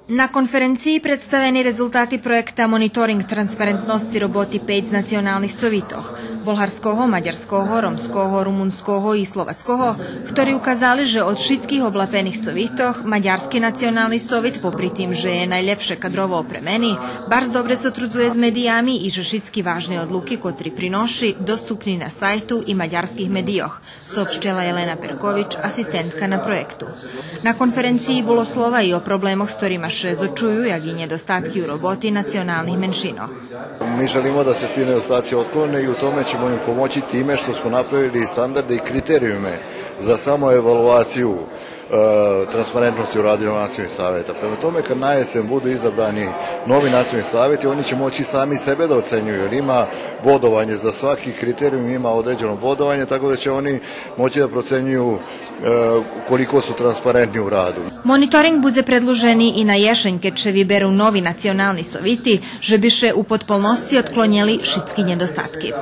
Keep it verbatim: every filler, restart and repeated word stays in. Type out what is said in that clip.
На конференциї представени резултати проєкта Мониторинґ транспарентносци роботи пейц националних совитох: болгарского, мадярского, ромского, румунского и словацкого, хтори указали же од шицких облапених совитох Мадярски национални совит, попри тим же є найлєпше кадрово опремени, барз добре сотрудзує з медиями и же шицки важни одлуки котри приноши доступни на сайту и мадярских медийох, соопштела Елена Перкович, асистентка на проєкту. На конференциї було слова и о проблемох з хторима ше зочую, як и нєдостатки у роботи националних меншинох. Mi želimo da se ti nedostaci otklone i u tome ćemo im pomoći time što smo napravili standarde i kriterijume za samoevaluaciju, e, transparentnosti u radu nacionalnih saveta. Prema tome, kad na jesen budu izabrani novi nacionalni saveti, oni će moći sami sebe da ocenjuju, jer ima bodovanje za svaki kriterijum, ima određeno bodovanje, tako da će oni moći da procenjuju, e, koliko su transparentni u radu. Мониторинґ будзе предлужени и на єшень, кед ше виберу нови национални совити, же би ше у подполносци отклонєли шицки нєдостатки.